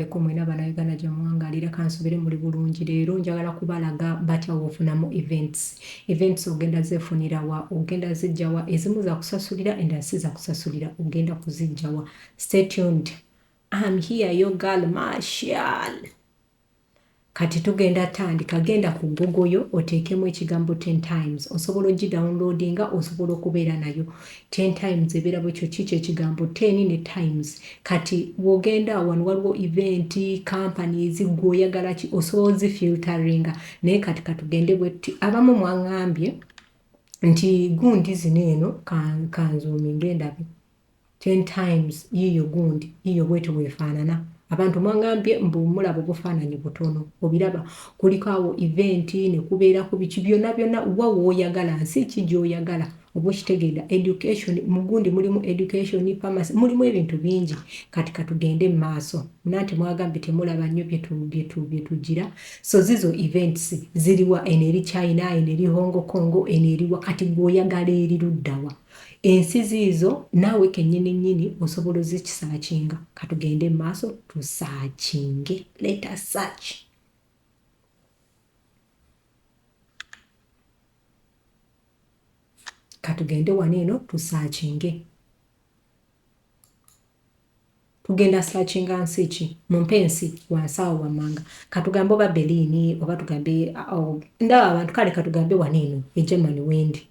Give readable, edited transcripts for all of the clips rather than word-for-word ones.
gyebaleko mwena Bannayuganda gye muwangalira, kansubire muli bulungi. Leero njagala kubalaga batya wofunamu events. Events ogenda zefunira wa, ogenda zijja wa? Ezimu za kusasulira, endala si za kusasulira, ogenda kuzijja wa? Stay tuned, I'm here, your girl Marshall. Kati tugenda tandika. Genda ku Google yo, oteekemu ekigambo 10 Times. Osobola ogidownloadinga, osobola okubeera nayo. 10 Times ebeera bwekyo. Kiki ekigambo 10 ne Times? Kati wogenda wano, waliwo event companies. Gweoyagala ki? Osobola ozifilteringa, naye kati katugende bwetuti. Abamu mwaŋŋambye nti gundi zino eno, kanzoominga endabe 10 Times. Yiyo gundi, yiyo bwetyo bwefaanana. Abantu mwaŋŋambye mbu mulaba obufaananyi butono. Obiraba, kuliko awo event ne kubeerako biki byonna byonna. Wa wooyagala, nsi ki gy'oyagala, oba okitegeera? Education, mugundi mulimu education, pharmacy, mulimu ebintu bingi. Kati katugende mu maaso. Nanti mwagambye temulaba nnyo byetugira. So zizo events ziriwa? Eno eri China, eno eri Hong Kong, eno eriwa? Kati gweoyagala eri luddawa? Ensi ziizo, naawe kennyini nnyini osobola ozikisearchinga. Katugende mu maaso tusearchinge. Let us search. Katugende wano eno tusearchinge. Tugenda searchinga nsi ki? Mumpe ensi wansi awo wammanga. Katugambe oba Berlin, oba tugambe, oh, ndaba abantu. Kale katugambe wano eno e Germany wendi.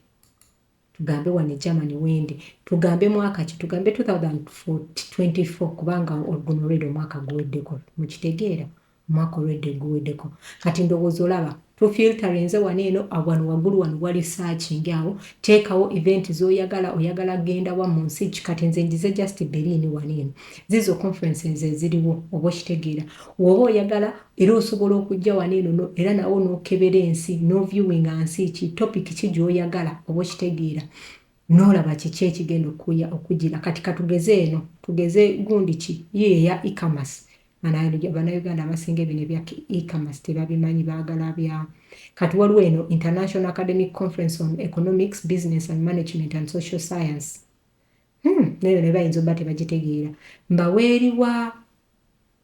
Tugambe wano e Germany wendi. Tugambe mwaka ki? Tugambe 2024, kubanga guno olwedde omwaka guweddeko. Mukitegeera, omwaka olwedde guweddeko. Kati ndowooza olaba tufilterinze wano eno. Wano waggulu wano wali searching awo, teekawo event z'oyagala. Oyagala genda wa, mu nsi ki? Kati nze njize just Berlin wano eno. Zizo conferences eziriwo, oba okitegeera? Woba oyagala era osobola okujja wano eno era nawo n'okebera ensi, noviewinga nsi ki, topic ki gy'oyagala, oba okitegeera? N'olaba kiki ekigenda okuya okugira. Kati katugeze eno, tugeze gundi ki, ye eya e-commerce. Bannayuganda abasinga ebino ebya e-commerce tebabimanyi, baagala bya. Kati waliwo eno International Academic Conference on Economics, Business and Management and Social Science. Nayo ne bayinza obba tebagitegeera. Mbaweeriwa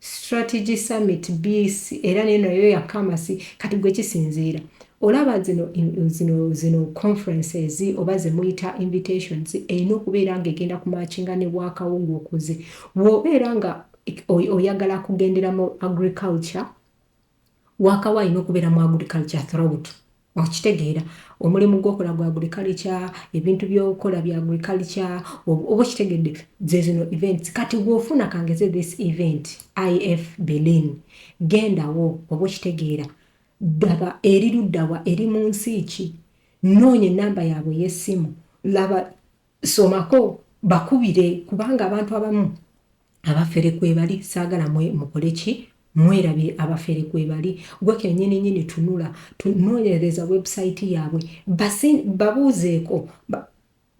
Strategy Summit BC, era nayo nayo ya commerce. Kati gwe kisinziira. Olaba zino conferences oba ze muyita invitations, erina okubeera ng'egenda kumatchinga ne bwakawo gw'okoze. Bw'obeera nga oyagala kugendera mu agriculture, wakawo alina okubeera mu agriculture throughout. Okitegeera? Omulimu gwokola gwa agriculture, ebintu byokola bya agriculture, oba okitegedde? Ze zino events. Kati bw'ofuna, kangeze this event, IF Berlin, gendawo, oba okitegeera? Ddaba eri luddawa, eri mu nsi ki, noonya enamba yaabwe ey'essimu, laba, somako, bakubire, kubanga abantu abamu abafere kwebali. Saagala mukole ki, mwerabire abafere kwebali. Gwe kennyini nyini tunula, tunoonyereza website yaabwe, babuuzeeko,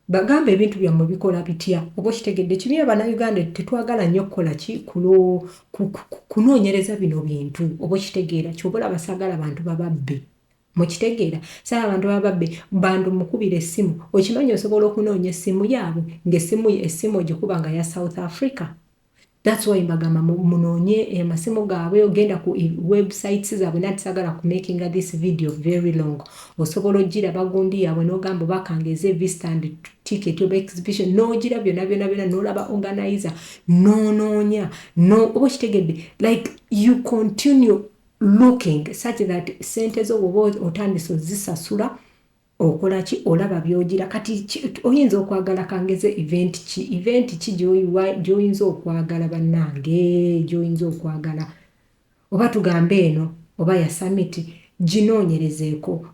bagamba ebintu byammwe bikola bitya, oba okitegedde? Kibi, Abannayuganda tetwagala nnyo kukola ki, kunoonyereza bino bintu, oba okitegeera? Kyoba olaba saagala bantu bababbe. Mukitegeera? Saala abantu bababbe. Bantu mukubira essimu. Okimanyi osobola okunoonya essimu yaabwe, ng'essimu essimu ogikuba nga ya South Africa? That's why mbagamba munoonye amasimu gaabwe, ogenda ku websites zaabwe. Nanti sagala ku makinga this video very long. Osobola ogiraba gundi yaabwe n'ogamba oba kangeze vista and ticket oba exhibition, n'ogira byonna byonna byonna, n'olaba organizer, n'onoonya, no, oba okitegedde? Like you continue looking such that sente zo bwoba otandise ozisasula, okola ki, olaba byogira. Kati oyinza okwagala, kangeze event ki, event ki gy'oyinza okwagala, bannange, gy'oyinza okwagala? Oba tugambe eno, oba ya summit, ginoonyerezeeko,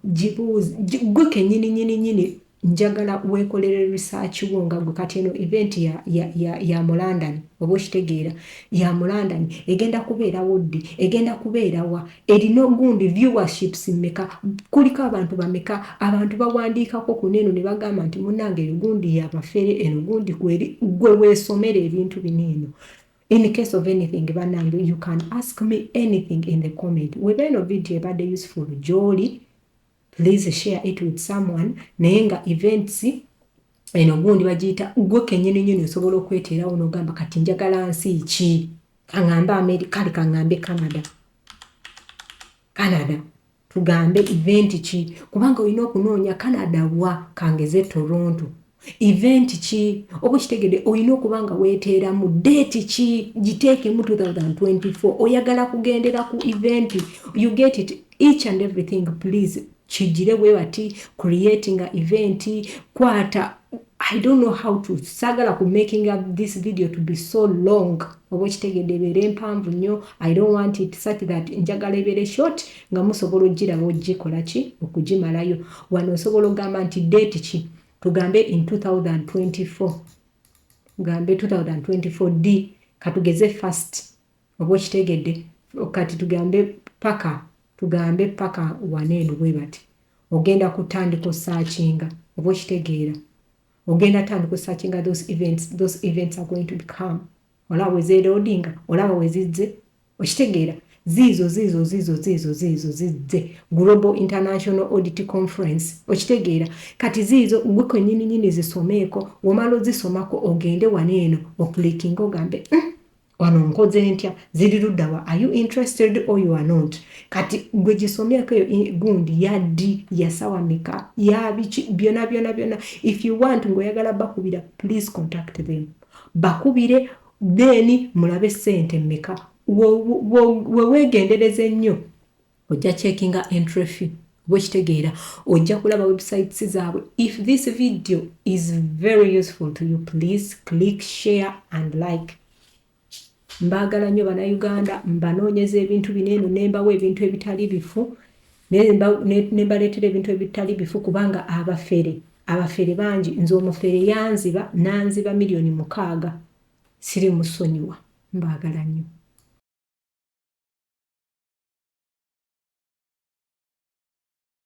gwe kennyini nyini nyini. Njagala weekolere research wo nga gwe. Kati eno event ya mu London, oba okitegeera? Ya mu London, egenda kubeerawo ddi, egenda kubeerawa, erina gundi viewerships mmeka, kuliko abantu bameka, abantu bawandiikako ku neeno ne bagamba nti munnange eyo gundi yabafere, eno gundi kweri. Gwe weesomera ebintu bino eno. In case of anything, bannange, you can ask me anything in the comment. Weba eno video ebadde useful gy'oli, please share it with someone. Naye nga events eno gundi bagiyita, gwe kennyini nyini osobola okweteerawo n'ogamba kati njagala nsi ki. Kaŋŋambe America, kale kaŋŋambe Canada. Canada tugambe event ki? Kubanga olina okunoonya Canada wa, kangeze Toronto, event ki? Oba okitegedde, olina okuba nga weeteeramu date ki, giteekemu 2024, oyagala kugendera ku event. You get it, each and everything. Please kigire bwe bati creating a event. Kwata, I don't know how to, saagala ku making up this video to be so long, oba okitegedde, ebeere empanvu nnyo. I don't want it such that, njagala ebeere short nga musobola ogiraba, ogikola ki, okugimalayo. Wano osobola okugamba nti date ki? Tugambe in 2024, tugambe 2024 d, katugeze first, oba okitegedde. Kati tugambe paka, tugambe paka waneeno bwe bati. Ogenda kutandika osearchinga, oba okitegeera, ogenda tandika osearchinga those events. Those events are going to become, olaba wezeerodinga, olaba wezizze, okitegeera, ziizo ziizo ziizo ziizo ziizo zizze, Global International Audit Conference, okitegeera. Kati ziizo gwe kwennyini nyini zisomeeko. Womala ozisomako, ogende wano eno oclickinga, ogambe, wano nkoze ntya? Ziri luddawa? Are you interested or you are not?" Kati gwe gisomyeko eyo gundi yaddi, yasawa meka, yabiki, byona byona byona. If you want, ng'oyagala bakubira, please contact them, bakubire, then mulabe sente mmeka. Weweegendereza ennyo, ojja checkinga entry fee, oba okitegeera, ojja kulaba websites zaabwe. If this video is very useful to you, please click share and like. Mbaagala nnyo Bannayuganda, mbanoonyeza ebintu bino eno, nembawa ebintu ebitali bifu, nembaleetera ebintu ebitali bifu, kubanga abafere bangi. Nze omufere yanziba, nanziba 6 million, siri musonyiwa. Mbaagala nnyo.